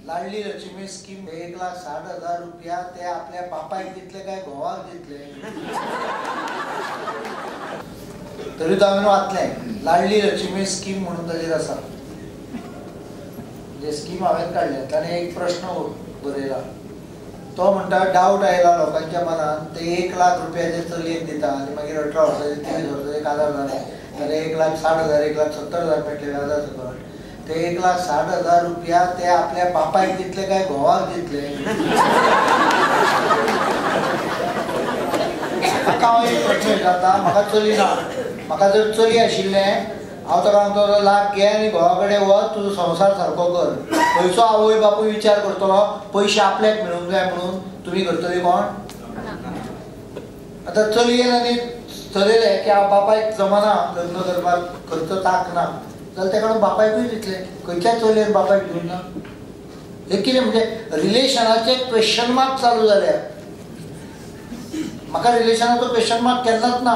Ladli Lakshmi scheme 1,60,000 रुपया ते आपल्या बापायक दितले काय घोवाक दितले? तरी तो हांवें वाचलें लाडली लक्ष्मी स्कीम म्हणून ताजेर आसा. म्हणजे स्कीम हांवें काडल्या. ताणें एक प्रश्न बरयला, तो म्हणटा डावट आयला लोकांच्या मनान ते 1 लाख रुपया जे चलयेक दिता आनी मागीर 18 वर्साचे 23 वर्साचे काजार जाले जाल्यार 1,60,000 1,70,000 मेळटले व्याजा सकट. ते 1,60,000 रुपया ते आपल्या बापायक दितले काय घोवाक दितले? म्हाका हांव एक प्रश्न विचारता, म्हाका चली ना, म्हाका जर चली आशिल्लें हांव ताका सांगतलो लाख घे आनी घोवा कडेन वच, तुजो संवसार सारको कर. खंयचो आवय बापूय विचार करतलो पयशे आपल्याक मेळूंक जाय म्हणून? तुमी करतली कोण? आतां चलयेन आनी थरयलें की हांव बापायक जमना लग्न करपाक, खर्च ताक ना, जाल्यार तेका बापायकूय दितले. खंयच्या चलयेन बापायक दिवंक ना? हें कितें म्हणजे रिलेशनाचे क्वेश्चन मार्क चालू जाल्या. म्हाका रिलेशनाचो क्वेश्चन मार्क केन्नाच ना.